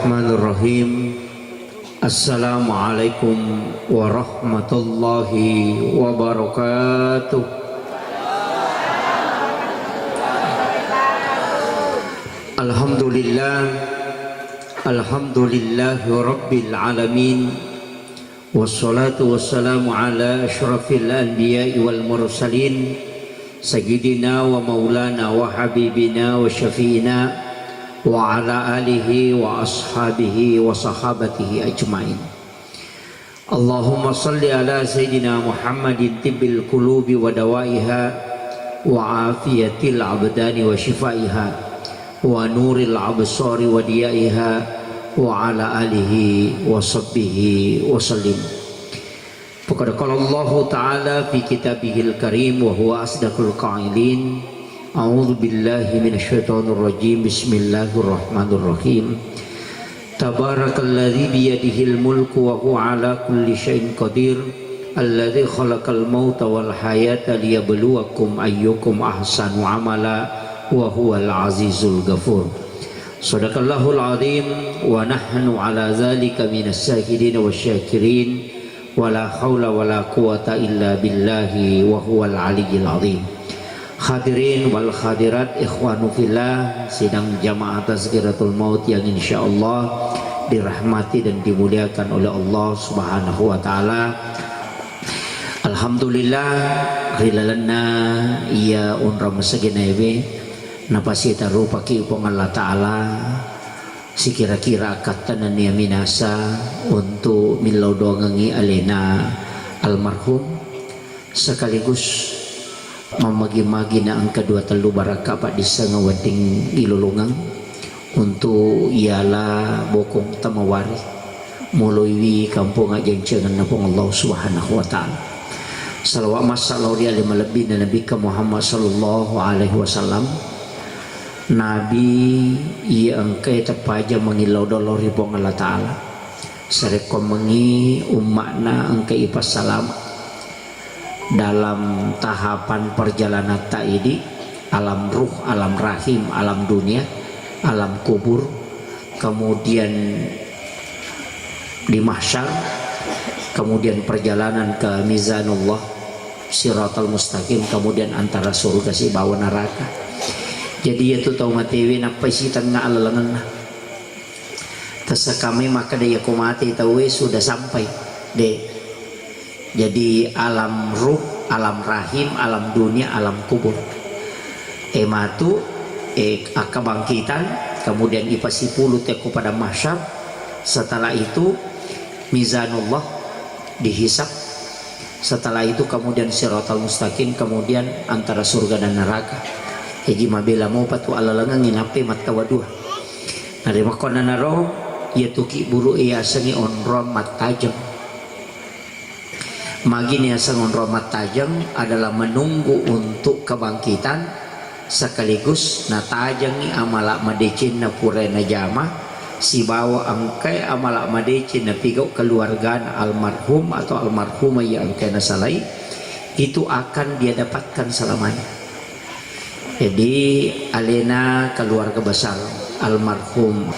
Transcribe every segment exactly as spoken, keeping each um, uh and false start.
Bismillahirrahmanirrahim. Assalamualaikum warahmatullahi wabarakatuh. Alhamdulillah. Alhamdulillahi rabbil alamin. Wassalatu wassalamu ala asyrafil anbiya'i wal mursalin, sayyidina wa maulana wa habibina wa syafi'ina wa ala alihi wa ashabihi wa sahabatihi ajma'in. Allahumma salli ala sayyidina Muhammadin tibbil qulubi wa dawaiha wa afiyatil abdani wa shifaiha wa nuril absari wa diyaiha wa ala alihi wa sahbihi wa sallim. Faqad qala Allahu ta'ala fi kitabihil karim wa huwa asdaqul qailin. A'udzu billahi minasyaitonir rajim. Bismillahirrahmanirrahim. Tabarakalladzi biyadihil mulku wa huwa ala kulli syai'in qadir. Alladzi khalaqal mauta wal hayata liyabluwakum ayyukum ahsanu amala wa huwal azizul ghafur. Shadaqallahul azim wa nahnu ala dzalika minas syahidin wasy syakirin. Wala haula wala quwata illa billahi wa huwal aliyyil azim. Hadirin wal hadirat, ikhwanu fillah, sidang jamaah tazkiratul maut yang insyaallah dirahmati dan dimuliakan oleh Allah Subhanahu wa taala. Alhamdulillah, ri lalenna iya onrong masegenna ewe, napasitarupaki Puang Allah Taala, sikira-kira akkatta nennia minasa untuk millau doangengngi alena almarhum, sekaligus mammagi-magi na engka dua tellu barakka paddissengeng wedding ilolongeng untuk iala bokong tamawari moloiwi kampong ajjancengenna Puang Allah Subhanahu wa Ta'ala. Salawat massa lao ri ale malebbina Nabikka Muhammad sallallahu alaihi wasallam. Nabi iya engkae teppaja mangillau dollo ri Puang Allah Ta'ala. Sarekkoammengngi umma'na engka ipassalama dalam tahapan perjalananta idi, alam ruh, alam rahim, alam dunia, alam kubur, kemudian di mahsyar, kemudian perjalanan ke mizanullah, siratal mustaqim, kemudian antara surga sibawa neraka. Jadi, iyatu tau matewe nappai sitengnga alalengenna. Tessakame makkeda, iyako mate tauwe sudah sampai, de. Jadi, alam ruh, alam rahim, alam dunia, alam kubur. E matu, e, akkabangkitan, kemudian ipasipulu tekko padang mahsyar. Setelah itu, mizanullah, dihisab. Setelah itu, kemudian siratal mustaqim, kemudian antara surga dan neraka. Jaji, mabela mopa tu alalengengngi nappai mattawa dua. Narimakkuannanaro, iyatu kibburu e yasengnge onrong mattajeng. Magini yaseng onrong mattajeng adalah menunggu untuk kebangkitan, sekaligus natajengngi amala madecenna pura najama, sibawa engkae amala madeceng napigau keluargana almarhum atau almarhumah yang engkae nasalai, itu akan dia dapatkan selamanya. Jadi, alena keluarga besar almarhum,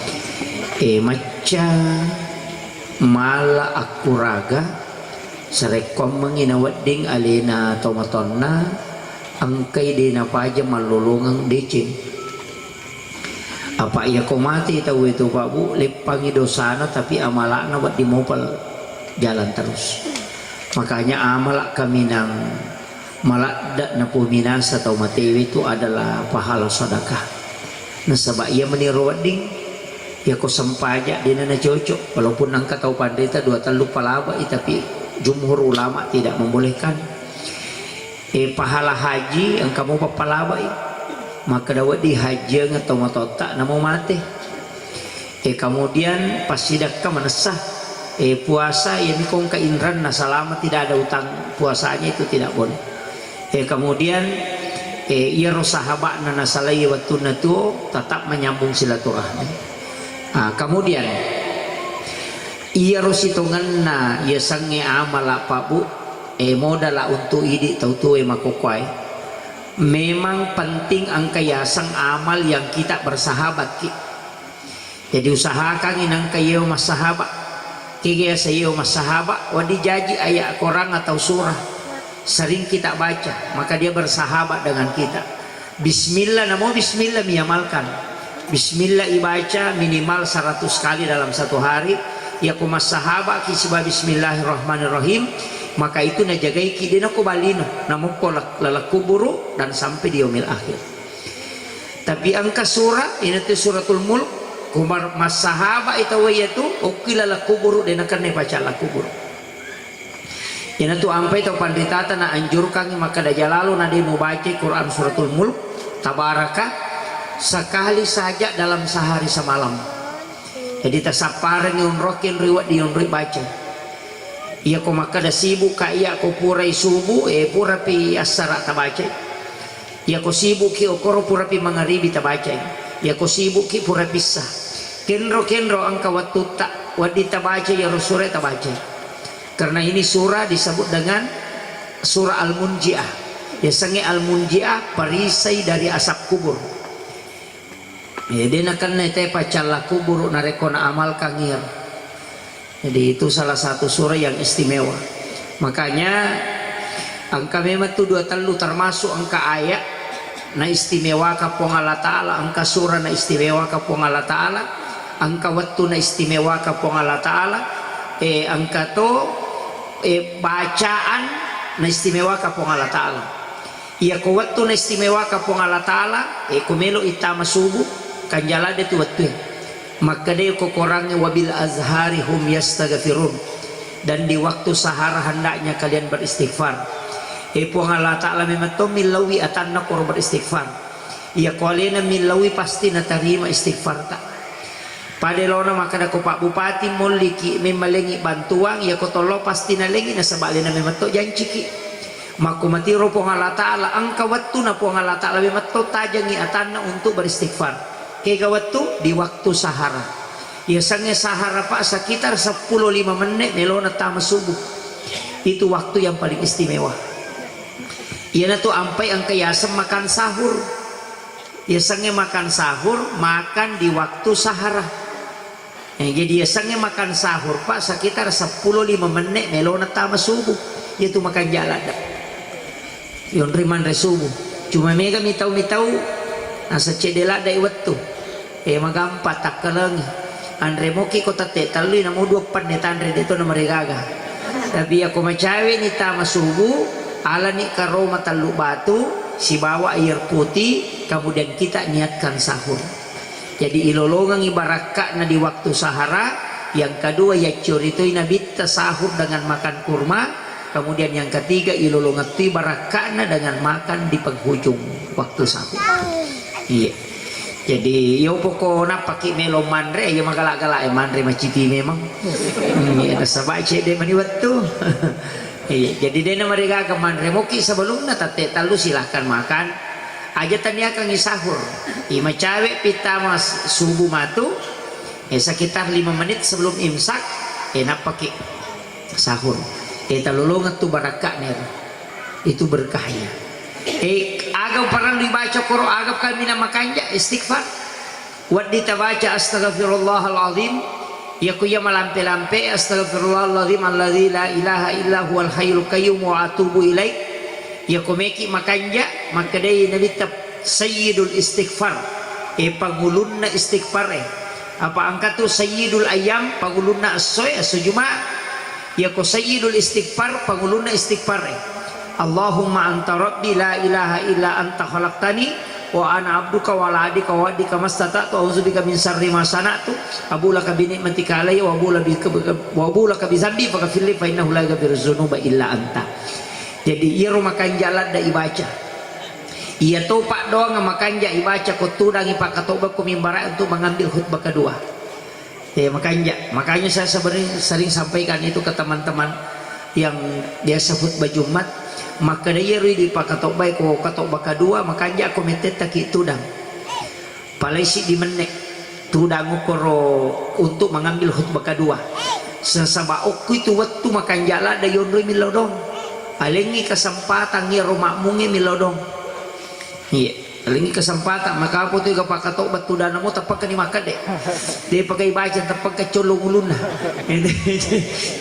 e, macca mala akkuraga, sarekkoammengngi nawedding alena tomatoanna, engkai de napaja mallolongeng deceng. Apa iyako mate tauwe tu, Pak Bu, leppangi dosana, tapi amala'na wedding mopa jalan terus. Makanya, amala kaminang maladde napominasa tau matewe itu adalah pahala sedekah. Nasaba iya meniro wedding, iyako sempaja dena nacocok, walaupun engka tau panrita dua tellu palabai, tapi jumhur ulama tidak membolehkan. E, pahala haji engka mopa palabai, makkeda wedding hajjieng tau matotta namo mate. E, kemudian passidakka manessa. E, puasa, iyaniko engka inranna, selama tidak ada utang puasanya itu tidak boleh. E, kemudian, e, iyaro sahaba'na nasalai wettunna tuo tetap menyambung silaturahmi. Ah, kemudian, iyaro sitongenna yasengnge amala, Pak Bu, e, modala untuk idi tau tuoe makkokkoe. Memang penting engka yaseng amal yang kita bersahabat ki. Jadi usahakangngi nangka yeo massahaba. Kega yaseng yeo massahaba, wedding jaji ayat Quran atau surah sering kita baca, maka dia bersahabat dengan kita. Bismillah, namo bismillah miamalkan. Bismillah ibaca minimal seratus kali dalam satu hari. Yako massahaba ki siba bismillahirrahmanirrahim, maka itu najagai ki, de nako balino, namokko lak-, laleng kuburu dan sampai di yaumil akhir. Tapi engka surah, iyanatu Suratul Mulk, ko mar-, massahaba i tau iyatu, okki laleng kuburu, de nakenna paccalla kuburu. Iyanatu ampai tau panritata naanjurkangngi makkeda, jalalo na de mubacai Quran Suratul Mulk, Tabaraka, sekali saja dalam sehari semalam. Jadi tasapparengngi onroki onroi wedding onroi bacai. Iyako makkeda sibuk ka, iyako purai subuh, eh, purapi assara tabacai. Iyako sibukki okkoro purapi mangaribi tabacai. Iyako sibukki pura pissa. Kenro-kenro engka wettutta, wedding tabacai iyaro sura tabacai. Karena ini surah disebut dengan surah Al-Munjiah. Yasengnge Al-Munjiah, perisai dari asap kubur. Eh, de nakenna te paccalla kuburu narekko naamalkan iyaro. Jadi itu salah satu surah yang istimewa. Makanya engka memang tu dua tellu termasuk engka ayat na istimewakan Puang Allah Ta'ala, engka surah na istimewakan Puang Allah Ta'ala, engka wettu na istimewakan Puang Allah Ta'ala, eh, engka to, eh, bacaan na istimewakan Puang Allah Ta'ala. Iyako wettu naistimewaka Puang Allah Ta'ala, e, ko melo ittama subuh, kanjala de tu wettue. Makkeda ko Korangnge, "Wabil azhari hum yastaghfirun." Dan di waktu sahara hendaknya kalian beristighfar. E, Puang Allah Ta'ala memang to millauwi atanna koro beristighfar. Iyako alena millauwi pasti natarima istighfarta. Pada elona makkeda ko Pak Bupati molliki memmalengi bantuang, iyako tollo pasti nalengi nasaba alena memang to janciki. Makko matiro Puang Allah Ta'ala, engka wettuna Puang Allah Ta'ala memang to tajengi atanna untuk beristighfar. Kega wettu? Di waktu sahara. Yasengnge sahara, Pak, sekitar seppulo lima menit melona tama subuh. Itu waktu yang paling istimewa. Iyanatu ampai engka yaseng makan sahur. Yasengnge makan sahur, makan di waktu sahara. Eh, jadi yasengnge makan sahur, Pak, sekitar seppulo lima menit melona tama subuh. Iyatu makanja ladde. Yonri manre subuh. Cuma mega mitau-mitau, nasa cedde ladde wettu. Eh, magampa takkalengi. Anre moki ko tette tellui, namo dua penne tanre, de to namarigaga. Tapi iyako macawe ni tama subuh, alani karoma tellu batu, sibawa air putih, kemudian kita niatkan sahur. Jadi ilolongengngi barakka'na di waktu sahara, yang kedua yaccoritoi Nabitta sahur dengan makan kurma, kemudian yang ketiga ilolongettui barakka'na dengan makan di penghujung waktu sahur. Iya. Jadi yo poko nappaki melo manre, ya magala-gala ya manre maciti memang. Hmm, iya, nasaba cedde mani wettu. Iya, jadi dena marigaga manre moki sebelumna tette tellu silahkan makan. Aja taniakangngi sahur. Imacawe pittama s-, subuh matu, eh, sekitar lima menit sebelum imsak, eh, nappaki sahur. Eh, talolongeng tu barakka'na ero. Itu berkahnya. Eh, aga parellu ibaca koro, aga kaminang makanja, istighfar. Wedding tabaca, "Astaghfirullahal azim." Iyako iya malampe-lampe, "Astaghfirullahal azim alladzi la ilaha illa huwal hayyul qayyum wa atubu ilaik." Iyako meki makanja, makkedai Nabitta, "Sayyidul istighfar." E, pangulunna istighfar e. Apa engka tu sayyidul ayyam, pangulunna essoe, esso Jumat. Iyako sayyidul istighfar, pangulunna istighfar e. "Allahumma anta rabbi la ilaha illa anta khalaqtani wa ana abduka wa ala ahdika wa wa'dika mastata'tu, a'udzubika min syarri ma sana'tu, abu'u laka bi ni'matika alayya wa abu'u laka bi, wa abu'u laka bi dzambi faghfirli fa innahu la yaghfiru dzunuba illa anta." Jadi iyaro makanja ladde ibaca. Iya to paddoang makanja ibaca ko tudangi pakkatobba ko mimbara untuk mengambil khutbah kedua. Eh, makanja. Makanya saya sebenarnya sering sampaikan itu ke teman-teman yang biasa khutbah Jumat. Makkeda iyaro idi pakatobbai ko katobba kedua, makanja ko mettettaki tudang. Palai siddi menne tudang ukkoro untuk mengambil khutbah kedua. Sesaba okko itu wettu makanja ladde yonroi millau dong. Alengngi kesempatan iyaro makmungnge millau dong. Iya. Alengngi kesempatan, makapo tu ga pakatobba tudana mo, tappakka ni makkede. De pakai baca, tappakka collong ulunna.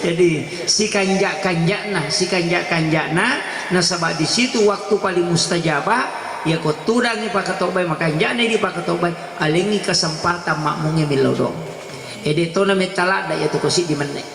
Jadi, sikanja-kanjana, sikanja-kanjana, nasaba di situ waktu paling mustajabah, yako tudangi pakatobbai, makanjana di pakatobbai, alengngi kesempatan makmungnge millau dong. Ede tona metta ladda yatu ko siddi menne.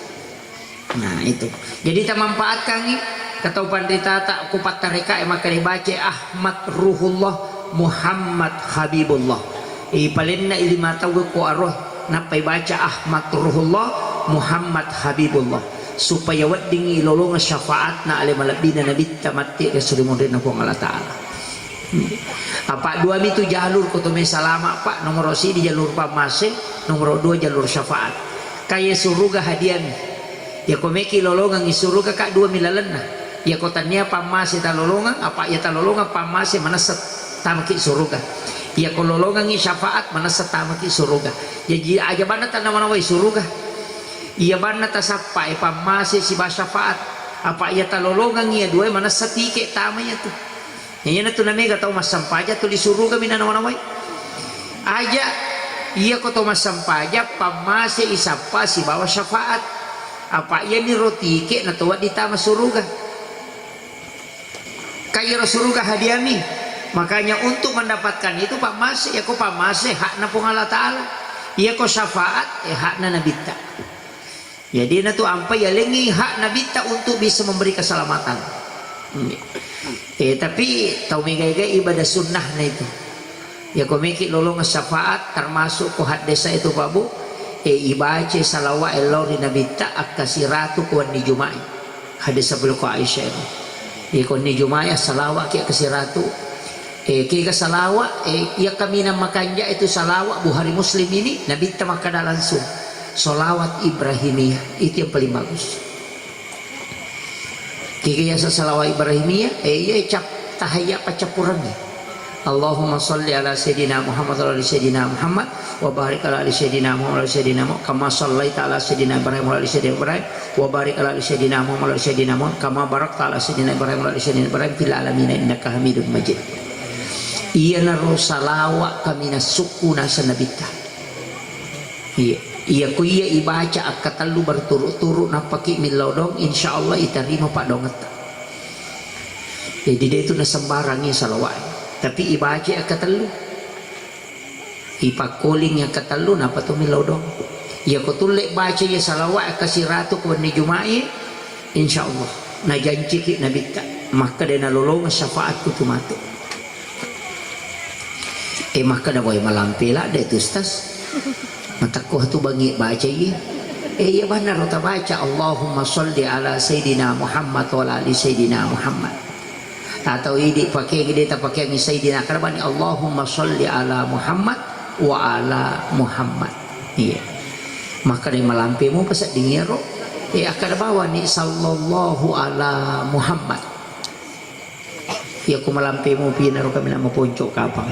Nah, itu. Jadi, tamanfaatkangngi, katau panritata, ku pattarekae makkeda baca Ahmad Ruhullah, Muhammad Habibullah. Ipalenna lima tau ko aroh, nappai baca Ahmad Ruhullah, Muhammad Habibullah. Supaya weddingngi lolongeng syafaatna ale malebbina Nabitta matti ri surimunrinna Puang Allah Ta'ala. Apa dua mitu jalur ko to me salama, Pak. Nomor sidi jalur pammase, nomor dua jalur syafaat. Kaya suruga hadiami. Yako meki lolongengngi suruga, Kak, dua mi lalenna. Yako tania pammase talolongeng, apa iya talolongeng pammase manessa tamaki suruga. Yako lolongengngi syafaat manessa tamaki suruga. Jaji aja banna tanawa-nawai suruga. Iya banna tasappa e pammase siba syafaat. Apa iya talolongengngi iya dua manessa tike tama iya tu. Iyanatu namega tau massampaja tuli suruga mi nanawa-nawai. Aja, iyako tau massampaja pammase isappa sibawa syafaat. Apa iyaniro tike natowa ditama suruga. Kairo suruga hadiami. Makanya untuk mendapatkan itu pammase, iyako pammase hakna Puang Allah Ta'ala. Iyako syafaat, eh, hakna Nabitta. Jadi, natu ampai yalengngi hak Nabitta untuk bisa memberi keselamatan. Eh, tapi tau mega-ega ibadah sunnah na itu. Ya, ko meki lolong syafaat, termasuk ko haddesa itu, Pak Bu, eh, ibaca salawat lao ri Nabitta akka siratu ko wenni Juma'i. Haddesa beliau ko Aisyah itu. Iya, ko wenni Juma'i salawat ki akka siratu. Eh, kega salawat, eh, iya kaminang makanja itu salawat Bukhari Muslim ini, Nabitta makkada langsung, salawat Ibrahimiyah, itu yang paling bagus. Kega yasa salawat Ibrahimiyah, eh, iya cap tahayya paccappurengngi. Allahumma salli ala Sayyidina Muhammad wa ala Sayyidina Muhammad wa barik ala ali Sayyidina Muhammad wa ala Sayyidina Muhammad kama sallaita ala Sayyidina Ibrahim wa ala ali Sayyidina Ibrahim wa barik ala ali Sayyidina Muhammad wa ala Sayyidina Muhammad kama barakta ala Sayyidina Ibrahim wa ala ali Sayyidina Ibrahim fil alamin innaka Hamidum Majid. Iyanaro salawat kaminang sukku naseng Nabitta. Iya, iya ko iya ibaca akkatellu berturut-turut nappaki millau dong, insyaallah itarima paddongetta. Jadi de tu nasembarangi salawat. Tapi ibaca akkatellu. Ipakkoling akkatellu, napa to millau dong. Iya ko tulle baca iya salawat akka siratu ko wenni Juma'i, insyaallah najanciki Nabitta makkeda nalolongeng syafaatku tu matu. Eh, makkeda, wai malampe ladde tu, Ustaz. Matakko tu bangi baca iya. Eh, iya banna ro tabaca, Allahumma salli ala Sayyidina Muhammad wa ala ali Sayyidina Muhammad. Atau idi pakeang, de tapakeangi Sayyidina, kada bani Allahumma salli ala Muhammad wa ala Muhammad. Iya. Makkeda malampe mu pasedding iyaro. Eh, akkeda bawani sallallahu ala Muhammad. Iya ko malampe mu pina ro kami nama ponco kapang.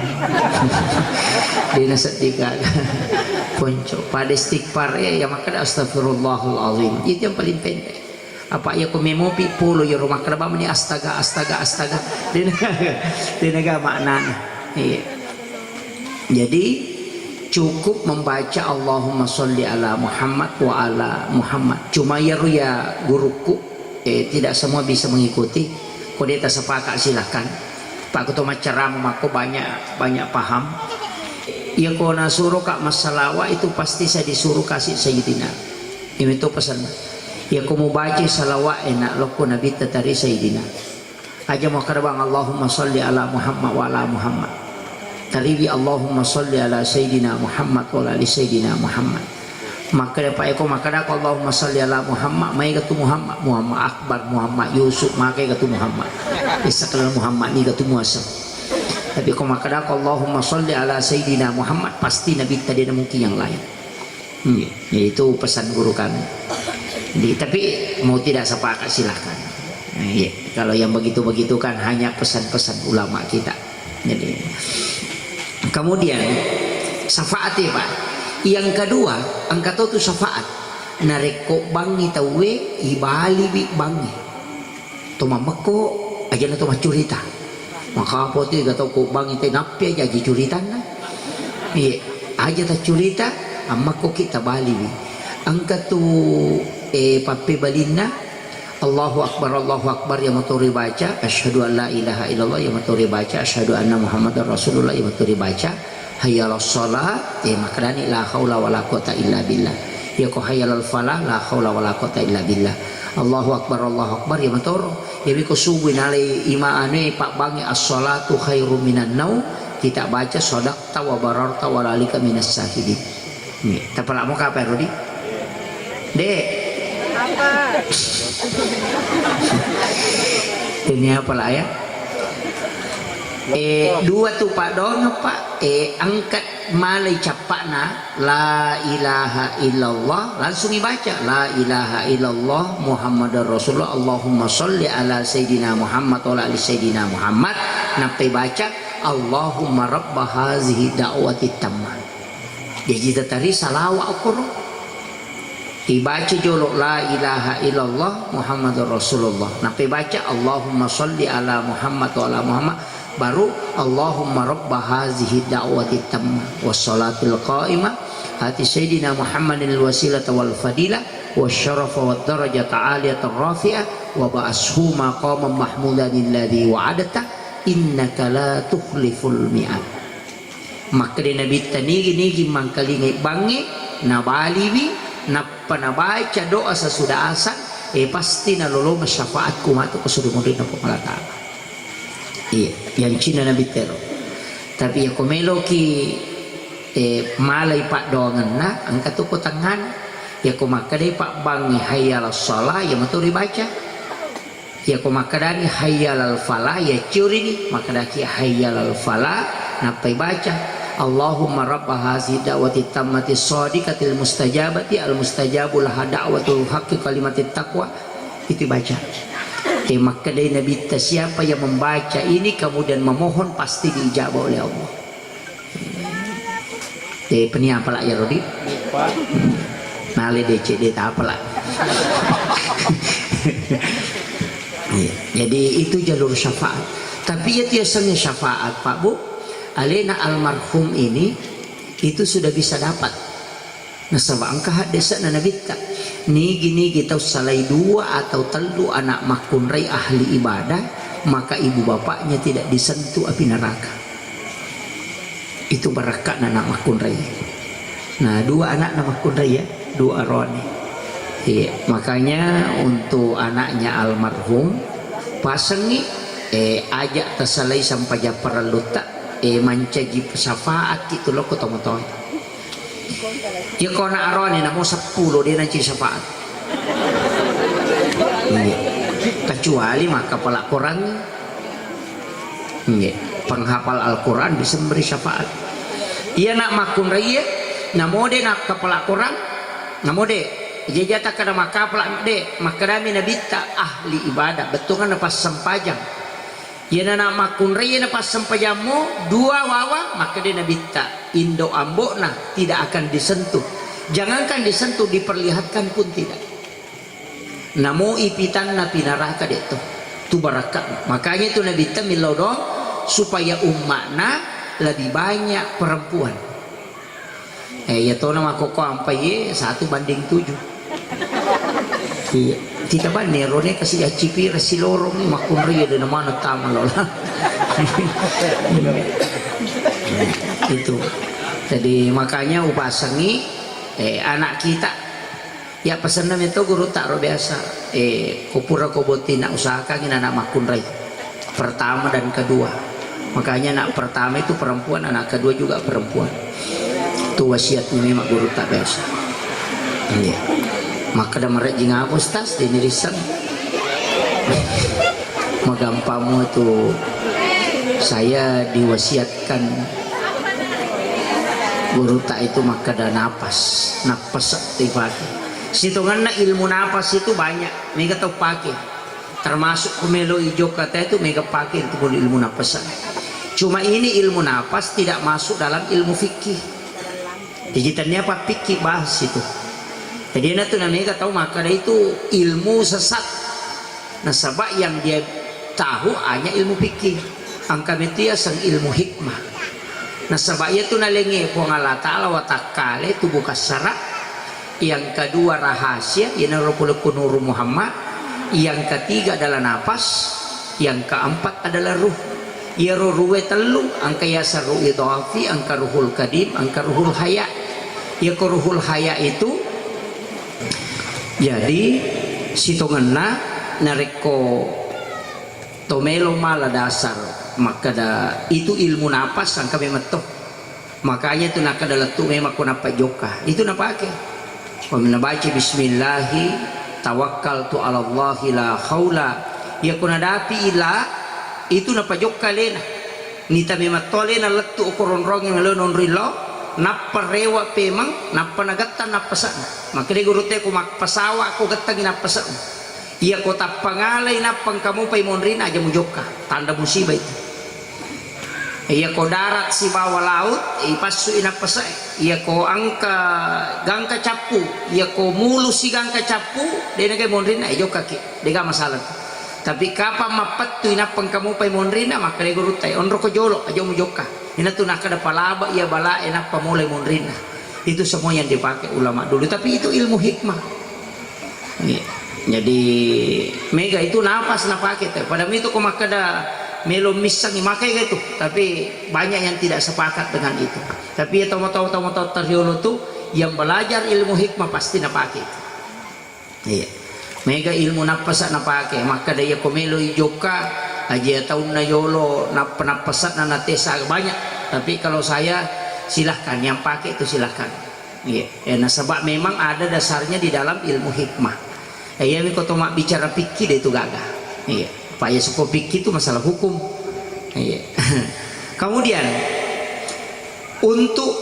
Dena sedih gaga. Ponco. Pada istighfar ya, ya makkeda astagfirullahal azim. Itu yang paling pendek. Apa iya ko memopi polo ya rumah kerba meni astaga, astaga, astaga. Dena, dena ga maknana. Iya. Jadi cukup membaca Allahumma salli ala Muhammad wa ala Muhammad. Cuma ya ru ya guruku, eh, tidak semua bisa mengikuti. Ko de tasepakat silakan. Pak Ketua Macerama mako banyak, banyak paham. Iya ko nasuro ka massalawa itu pasti saya disuruh kasih Sayyidina. Ini tuh pesan. Iya ko mau baca salawat enak loko Nabi tatari Sayyidina. Aja mau kerbang Allahumma salli ala Muhammad wa ala Muhammad. Tariwi Allahumma salli ala Sayyidina Muhammad wa ala ali Sayyidina Muhammad. Makkeda pa eko makkeda ko Allahumma salli ala Muhammad, maega tu Muhammad, Muhammad Akbar, Muhammad Yusuf, maega tu Muhammad. Isa kala Muhammad ni ga tu muasa. Tapi ko makkeda ko Allahumma salli ala Sayyidina Muhammad, pasti Nabi tadi ada mungkin yang lain. Hmm, ya, itu pesan guru kami. Jadi, tapi mau tidak sepakat silahkan. Nah, iya. Kalau yang begitu-begitu kan hanya pesan-pesan ulama kita. Jadi, kemudian syafaat ya, Pak. Yang kedua, engka to tu syafaat. Narekko bangi tauwe, ibaliwi bangi. To mammekko, aja na to maccurita. Makapo tu iga tau ko bangi te nappi aja ji curitanna. Iye, aja taccurita, ammakko ki tabaliwi. Engka tu, eh, pappebalinna, Allahu Akbar, Allahu Akbar, iya mato ribaca, asyhadu an la ilaha illallah, iya mato ribaca, asyhadu anna Muhammadar Rasulullah, iya mato ribaca, hayya 'alas shalah, eh, makkedani la haula wala quwata illa billah. Iya ko hayya 'alal falah, la haula wala quwata illa billah. Allahu Akbar, Allahu Akbar, iya matoro. Jadi ko subuh nalai ima anui pabbangi as-salatu khairum minan naum, kita baca sadaqta wa bararta wa dzalika minas syahidin. Nih, tapalamo kapa Rodi? Dek. Apa? Ini apa lah ya? Eh, dua tu Pak dong apa? Eh, angkat malai cappakna, la ilaha illallah, langsung ibaca, la ilaha illallah Muhammadar Rasulullah, Allahumma sholli ala Sayyidina Muhammad wa ala ali Sayyidina Muhammad, nappa ibaca, Allahumma rabba hazihi da'wati tammah. Jaji tatari salawa okoro. Ibaca jolo la ilaha illallah Muhammadur Rasulullah. Nappa ibaca Allahumma sholli ala Muhammad wa ala Muhammad. Baru Allahumma rabba hazihi da'wati tammah wassalatil qaimah ati sayyidina Muhammadin wasilata wal fadilah wasyarafa wad darajata aliyata rafi'ah wa ba'ashu maqamam mahmudan alladzi wa'adta innaka la tukhliful mi'ad. Makkeda Nabitta, nigi-nigi mangkalingai bangnge, nabaliwi, nappa nabaca doa sesudah asar, eh, pasti nalolongeng syafaatku matu ko suruh murid na Puang Allah Ta'ala. Iya, yang cina Nabitta ro. Tapi ya ko meloki, eh, malai paddoangenna, engka tu ko tengngana. Ya ko makkedai pabbangnge hayya 'alas shalah, ya matu ribaca. Iyako makkedani, "Hayya 'alal falah," iya ciurini, makkedaki, "Hayya 'alal falah," nappai baca, "Allahumma rabba hazihi da'wati tammati shadiqatil mustajabati al mustajabu laha da'watul haqqi kalimatit taqwa." Itu baca. Eh, makkedai Nabitta, siapa yang membaca ini kemudian memohon, pasti diijabah oleh Allah. Eh, peni apala ya, Rodi? Nale D C D ta apala. Iya, jadi itu jalur syafaat. Tapi ya tiasengnya syafaat, Pak Bu. Alena almarhum ini itu sudah bisa dapat. Nasaba engka haddese'na Nabitta. Nigi-nigi tau salai dua atau tellu anak makkunrai ahli ibadah, maka ibu bapaknya tidak disentuh api neraka. Itu barakka'na anak makkunrai. Nah, dua anakna makkunrai ya, dua aroane. Iya, makanya untuk anaknya almarhum, pasengi, eh, aja tasalai sampajang parellutta, eh, mancaji syafaat ki tu lokko tomatoa. Iya ko anak aroane namo seppulo de nancaji syafaat. Iya. Kecuali makkapala Korang. Nggih, penghafal Al-Quran bisa memberi syafaat. Iya nak makkunraiye, namode nak kapala Quran, namode. Jaji takkeda makkapala de, makkedami Nabitta ahli ibadah, bettuanna passempajang. Iya nak makkunraiye na passempajammu, dua wawa, makkeda Nabitta, indo ambo'na tidak akan disentuh. Jangankan disentuh, diperlihatkan pun tidak. Namo ipitanna pi naraka de to. Tu barakka. Makanya itu Nabitta millau doang supaya umma'na lebih banyak perempuan. Eh, iya tona makkokko ampai, eh, satu banding tujuh. Iya. Kita banding rone kasi accipi resi lorong makkunrai de namana tama lola. Itu. Jadi makanya upasangi, eh, anak kita. Ya, pesenna meto gurutta ro biasa, eh, ko pura ko botting na usahakangi anak makkunrai. Pertama dan kedua. Makanya anak pertama itu perempuan, anak kedua juga perempuan. Itu wasiatnya memang gurutta biasa. Iya. Makkeda marejjing apa, Ustaz? Dini risseng. Magampammu itu, saya diwasiatkan gurutta itu makkeda napas, napas ipake. Sitongenna ilmu napas itu banyak, mega tau pake. Termasuk ku melo ijokka te itu mega pake itu ilmu napas. Cuma ini ilmu napas tidak masuk dalam ilmu fikih. Jadi tania apa fikih bahas itu. Jadi na tu namega tau makkeda itu ilmu sesat. Nasaba yang dia tahu hanya ilmu fikih. Engka metu yaseng ilmu hikmah. Nasaba iyatu nalengnge Puang Allah Ta'ala watakkale tubuh kassara, yang kedua rahasia, iyanaro pole ko Nuru Muhammad, yang ketiga adalah napas, yang keempat adalah ruh. Iyaro ruhe tellu, engka yaseng ruh idhafi, engka ruhul kadim, engka ruhul haya. Iyako ruhul haya itu, jadi sitongenna narekko to melo mala dasar makkeda itu ilmu napas, engka memetto. Makanya itu nakkeda lettu memang ko nappa jokka. Itu napake. Wa nabaca bismillahi tawakkaltu ala Allahi la haula. Iyako nadapi ila itu napajokka alena. Nita memetto alena lettu okko ronrongnge melo nonri lao, nappa rewa pemeng, nappa nagettang nappase'na. Makkeda gurutta ko mappasawa ko gettangi nappase'mu. Iyako tappa ngalai nappa engka mopai monrinna, aja mujokka. Tanda musibah itu. Iyako darat sibawa laut, ipassui nappase'e. Iyako engka gangka cappu, iyako mulu sigangka cappu, de nagai monrinna, eh, jokkaki. Dega masalah tu. Tapi kapang mappettui nappa engka mopai monrinna, makkeda gurutta, eh, onroko jolo, aja mujokka. Inatu nakkeda palaba iya balae nappa mulai monrinna. Itu semua yang dipakai ulama dulu. Tapi itu ilmu hikmah. Iya. Jadi mega itu napas napake te. Pada mitu ko makkeda melo missengi, makai ga itu. Tapi banyak yang tidak sepakat dengan itu. Tapi ya, tau-tau, tau-tau tariolo tu yang belajar ilmu hikmah pasti napake itu. Iya. Mega ilmu nappasa napake. Makkeda iya ko melo i jokka, aja taunna yolo nappa-, nappasanna natesa banyak. Tapi kalau saya, silahkan, yang pakai itu silahkan. Iya. Eh, nasaba memang ada dasarnya di dalam ilmu hikmah. Eh, iya, miko to mabbicara fikih de itu gaga. Iya. Apa ya, suko fikih itu masalah hukum. Iya. Kemudian, untuk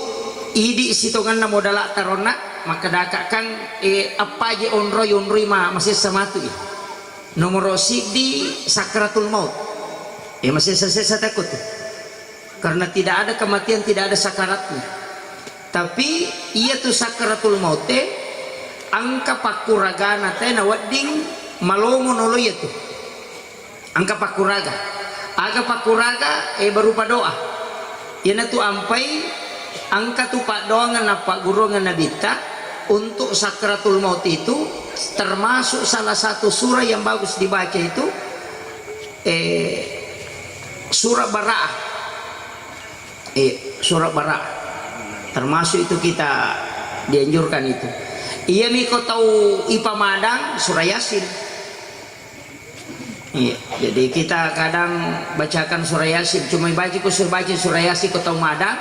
idi sitonganna modala taronna, makkedaka kan, eh, apa je onroi, onroi ma-, masessa matu i. Nomor siddi, sakratul maut. Eh, masessa-sessa takut. Karena tidak ada kematian, tidak ada sakaratnya. Tapi iyatu sakratul maute, engka pakkuragana te nawedding malomo nolo iyatu. Engka pakkuraga. Aga pakkuraga, eh, berupa doa. Iyanatu ampai engka tu paddoangeng nappagguruangeng Nabitta untuk sakratul maut itu, termasuk salah satu surah yang bagus dibaca itu, eh, surah Bara'ah. Eh, surah Bara'ah. Termasuk itu kita dianjurkan itu. Iya miko tau ipamadang surah Yasin. Iya, jadi kita kadang bacakan surah Yasin, cuma baca ku sur-, baca surah Yasin ko tau madang,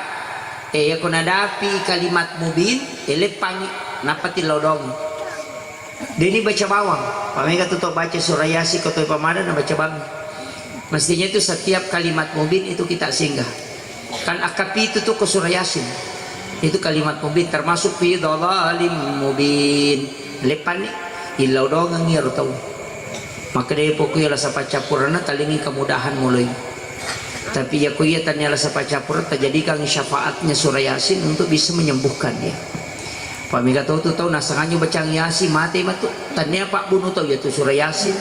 eh, iya ko nadapi kalimat mubin, eh, leppangi, nappa tillau dong. Deni baca bawang. Pamega tu to baca surah Yasin ko to pamadang na baca bawang. Mestinya itu setiap kalimat mubin itu kita singgah. Kan akka pitu tu ko surah Yasin. Itu kalimat mubin termasuk fi dhalalim mubin. Leppanni illau dongengi ero tau. Maka de pokoknya lasa paccappuranna talingi kemudahan mulai. Tapi ya ko iya tania lasa paccappurang, tajadikan syafaatnya surah Yasin untuk bisa menyembuhkan dia. Pamega tau tu tau nasanganyo bacang Yasin, mate matu. Tania pabbunu tau ya tu surah Yasin.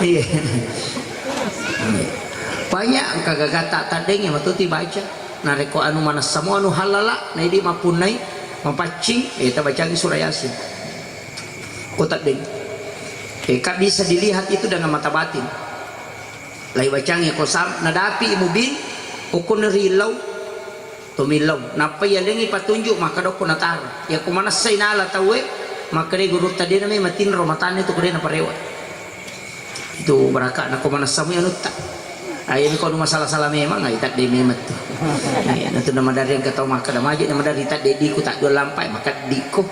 Iya. Banyak engka gagatta taddeng ya matu ti baca. Narekko anu manessamo anu halala, na idi mappunnai, mapaccing, eh, tabacangi surah Yasin. Ko taddeng. Eh, ka bisa dilihat itu dengan mata batin. Lai bacangi ko sam-, nadapi mubin, okko neri illau. Tomillau. Nappa yalengngi patunjuk, makkeda okko nataro. Yakko manessai nala tauwe, makkeda gurutta de name matinro matanna tu ko de naparewa. Itu baraka'na ko manessami anutta. Ayo ko anu masalah-salah memang, ai tadde memang tu. Iya, natu na madari engka tau makkeda maje na madari tadde diku tak dua lampai, maka diko.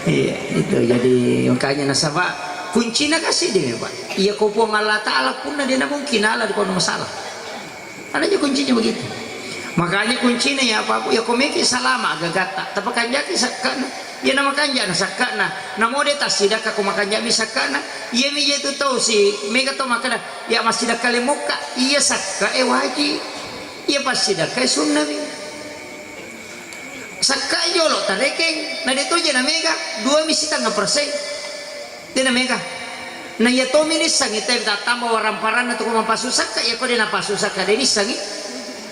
Iya, itu jadi makanya nasaba kuncina kasih deh, Pak. Iya ko Puang Allah Ta'ala punna de na mungkin ala di kono masalah. Ada aja kuncinya begitu. Makanya kuncinya ya apa, ya ko meki salama gagatta, tapakanjaki sakkana. Ya na makanja na sakkana. Namo de tassidakka ko makanjami sakkana. Iya mi je tu tau si mega tau makkeda, ya massidakka lemokka. Iya sakka e waji. Iya passidakka e sunna mi. Sakka e jolo tarekeng. Na de to je na mega, dua mi sitengah persen. De na mega. Na iya tomi nissengngi te tattamba waramparanna tu ko mappasu sakka, iya ko de napasu sakka de nissengngi.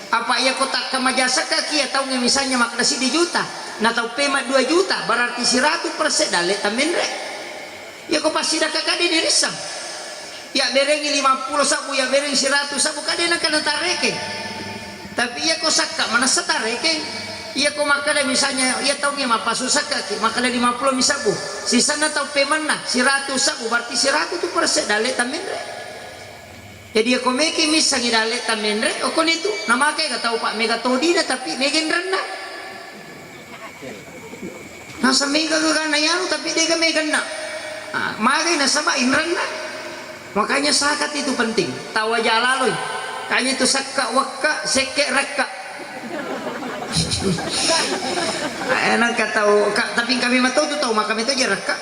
Apa iya ko takka maja sakka ki iya taungnge misalnya makkeda siddi juta, na tau pema dua juta, berarti siratu persen dalle tammenre. Iya ko passidakka ka de dirisseng. Iya berengi lima puluh sabbu, iya bereng siratu sabbu, ka de naka natarekeng. Tapi iya ko sakka manessa tarekeng. Iya ko makkeda misalnya iya taungnge mappasu sakka ki, makkeda lima puluh mi sabbu. Sisenna tau pemenna siratu sabbu, berarti siratu tu persen dalle tammenre. Jadi iya ko meki missengngi dalle tammenre, okoni tu. Namake ga tau pak mega todina tapi mega inrenna. Nasa mega gagana yanu tapi dega meganna. Ah, magai nasaba inrenna. Makanya zakat itu penting. Tawaja laloi. Kanya itu sakka wakka sekke rakka. Enang ka tau ka, tapi kami matau tu tau maka meto je rakka.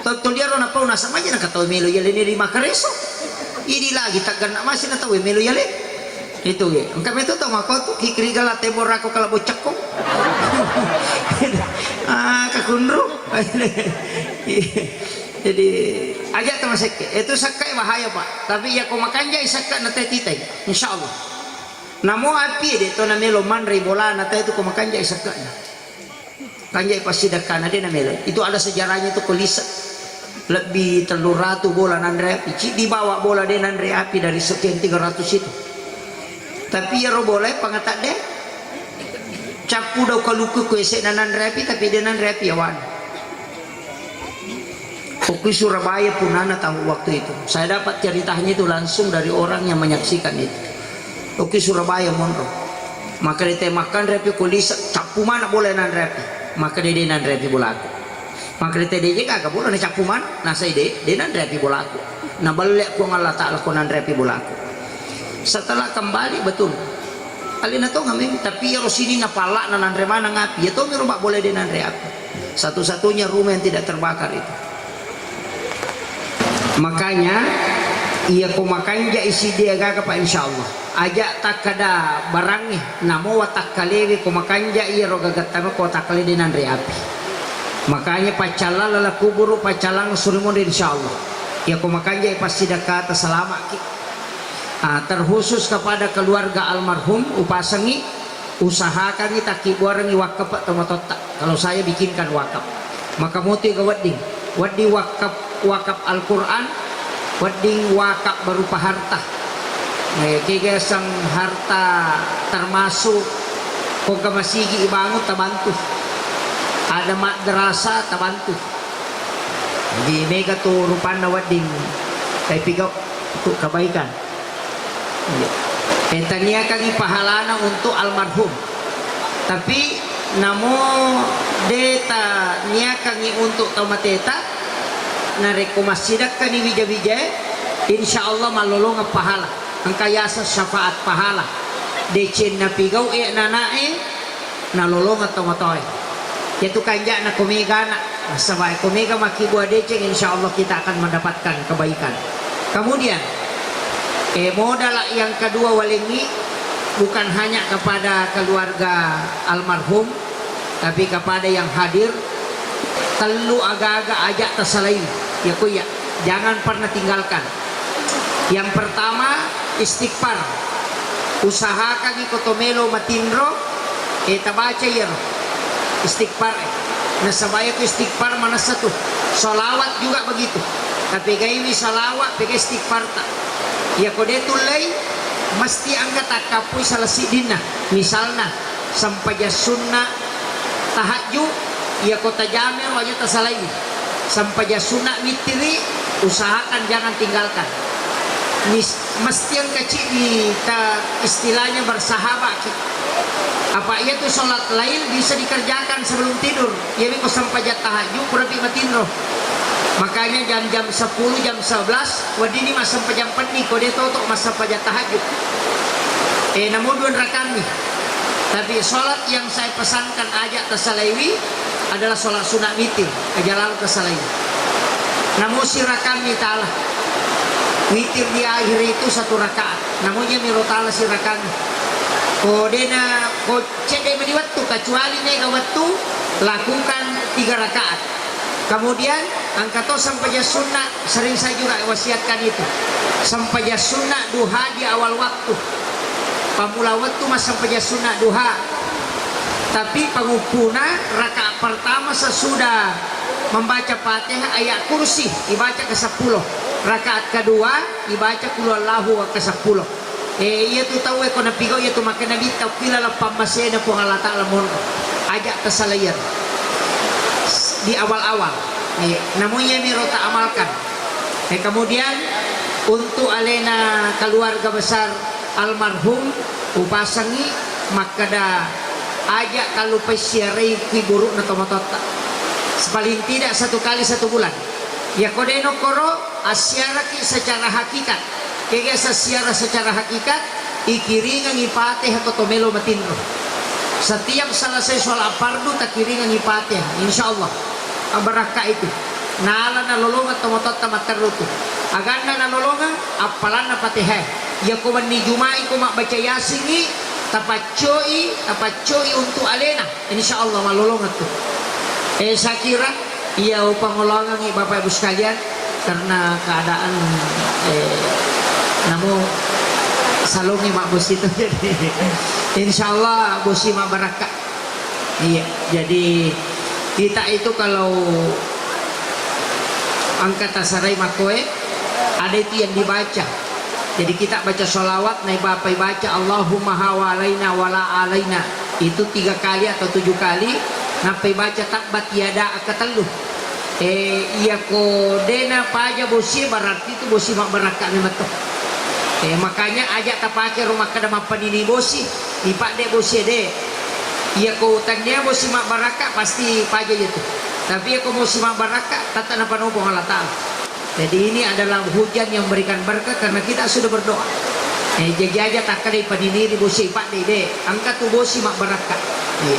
Tau toliaro napau nasa maja na ka tau melo yale ni ri makareso. Idi lagi tak ganna masih na tau melo yale. Itu ya. Engka meto tau mako tu kikiri gala tebo rako kala bocakko. Ah, kakunru. Jadi aja tau masekke. Itu sakka bahaya pak. Tapi iya ko makanjai sakka na tetitai. Insya Allah. Namo api de to na melo manre bolana te tu ko makanjai sakka na. Kanjai passidakkana de na melo. Itu ada sejarahnya tu ko lisa. Lebbi tellu ratu bola nanre api. Ciddi bawa bola de nanre api dari sekian tiga ratus itu. Tapi iyaro bola e pangata de. Cappu dau kaluku ko ese na nanre api tapi de nanre api awan. Okui Surabaya punana tahu waktu itu. Saya dapat ceritanya itu langsung dari orang yang menyaksikan itu. Okui Surabaya monro. Maka de te makanre api ko lisa cappu mana bola nanre api. Maka de de nanre api bolaku. Maka de te de je gaga bola na cappu mana nasai de de nanre api bolaku. Na belle Puang Allah Taala ko nanre api bolaku. Setelah kembali betul. Alena to ngameng tapi iyaro sini na pallak na nanre mana ngapi. Ya to mi roba bola de nanre api. Satu-satunya rumah yang tidak terbakar itu. Makanya iya ko makanja isi dia gaga pak insya Allah. Aja takkada barangnge namo watakkalewe ko makanja iyaro gagattame ko takkale de nanre api. Makanya paccallang lala kuburu paccallang surimonri insya Allah. Iya ko makanja passidakkata salamaki. Ah, terkhusus kepada keluarga almarhum upasengi. Usahakangngi takkibbuarengngi wakkap tomatoatta. Kalau saya bikinkan wakaf. Maka motu ega wedding. Wedding wakaf, wakaf Al-Quran, wedding wakaf berupa harta. Eh, kega sang harta termasuk kongka masigi ibangun tabantu. Ada madrasah tabantu. Jadi mega tu rupanna wedding. Tapi pigau untuk kebaikan. Iya. Eh, taniakangngi pahalana untuk almarhum. Tapi namo de taniakangngi untuk tau mateta, narekko massidakkani wija-wijae, insya Allah mallolongeng pahala. Engka yaseng syafaat pahala. Deceng napigau'e nanae, nalolongeng tomatoae. Iyatu kanja'na ko mega ana', nasaba ko mega makkibua deceng, insya Allah kita akan mendapatkan kebaikan. Kemudian, eh, modal yang kedua walengngi bukan hanya kepada keluarga almarhum, tapi kepada yang hadir, tellu aga-aga aja tasalai. Ya kuya, jangan pernah tinggalkan. Yang pertama, istighfar. Usahakangngi ko to melo matinro, eh, tabaca iyaro istighfar, eh. Nasaba iya tu istighfar manessa tu. Salawat juga begitu. Tapegaiwi salawat, pega istighfar ta. Iya ko de tullei, mesti engka takkappui salah siddinna. Misalna, sempajang sunna tahajju, iya ko tajamero aja tasalai. Sempajang sunna wittiri, usahakan jangan tinggalkan. Mis-, mesti engka ciddi ta istilahnya bersahabat ki. Apa iya tu sholat lail bisa dikerjakan sebelum tidur. Jadi ko sempajang tahajju, purapi matinro. Makanya jam-jam sepuluh, jam sebelas, weddini massempajang penni, ko de toto massempajang tahajju. Eh, namo dua rakammi. Tapi sholat yang saya pesankan aja tasalaiwi adalah sholat sunat witir, aja lalo tasalaiwi. Namo sirakammi tala. Witir di akhir itu satu rakaat. Namo iya miro tala sirakammi. Ko dena, ko cedde meni wettu, kecuali mega wettu, lakukan tiga rakaat. Kemudian Engka to sempajang sunna, sering saya juga wasiatkan itu. Sempajang sunna duha di awal waktu. Pamula wettu massempajang sunna duha. Tapi panguppuna rakaat pertama sesudah membaca Fatihah ayat kursi, dibaca ke sepuluh. Rakaat kedua dibaca Qul Huwallahu ke sepuluh. Eh, iya tu tau e ko napigau iya tu makkeda Nabitta, ukkilala pammasena Puang Allah Ta'ala monro. Aja tasalaian di awal-awal. Eh, namun iya miro ta amalkan. Eh, kemudian untuk alena keluarga besar almarhum, upasangi makkeda aja kallupai siarai kuburu'na tomatoatta. Paling tidak satu kali satu bulan. Yako de nokkoro, assiaraki secara hakikat. Kega sessiara secara hakikat, ikiringengi Fatihah ko tomelo matinro. Setiap selesai sholat fardu, takiringengi Fatihah, insya Allah. Barakka itu. Nala nalolongeng tomatoatta matteru tu. Aganna nalolongeng, appalanna Fatihah. Yako wenni Juma'i ko mabbaca Yasingi, tapaccoi, tapaccoi untuk alena. Insya Allah malolongeng tu. Eh, saya kira iya upangolongengi Bapak Ibu sekalian karena keadaan, eh, namu salongi mak bos itu. Jadi insya Allah bosi mak barakka. Iya, jadi kita itu kalau angkat tasarai makoe ada itu yang dibaca. Jadi kita baca sholawat, nai bapai baca Allahumma hawalaina wala alaina. Itu tiga kali atau tujuh kali, nappai baca tabbat yada ketellu. Eh, iya ko dena paja bosi, berarti itu bosi mabbarakka memang to. Eh, makanya aja tapake rumah kada mappanini bosi, ipadde bosi de. Iya ko tania bosi mabbarakka pasti paja itu. Tapi iya ko bosi mabbarakka, tata napanopong Allah Ta'ala. Jadi ini adalah hujan yang memberikan berkah karena kita sudah berdoa. Eh, jaji aja takkadai paniniri bosi padde de, engka tu bosi mabbarakka. Eh,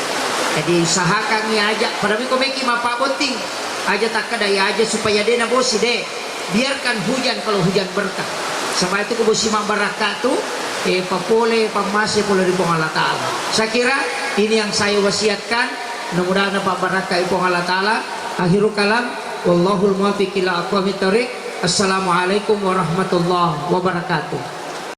jadi usahakan ya aja, pada miko meki mapabotting, aja takkadai aja supaya dena bosi de. Biarkan hujan kalau hujan berkah. Sama itu ko bosi mabbarakka tu, eh, papole pammase pole ri Puang Allah Ta'ala. Saya kira ini yang saya wasiatkan. Mudah-mudahan napabbarakkai Puang Allah Ta'ala. Akhirul kalam. Wallahul muwaffiq ila aqwamit thariq. Assalamualaikum warahmatullahi wabarakatuh.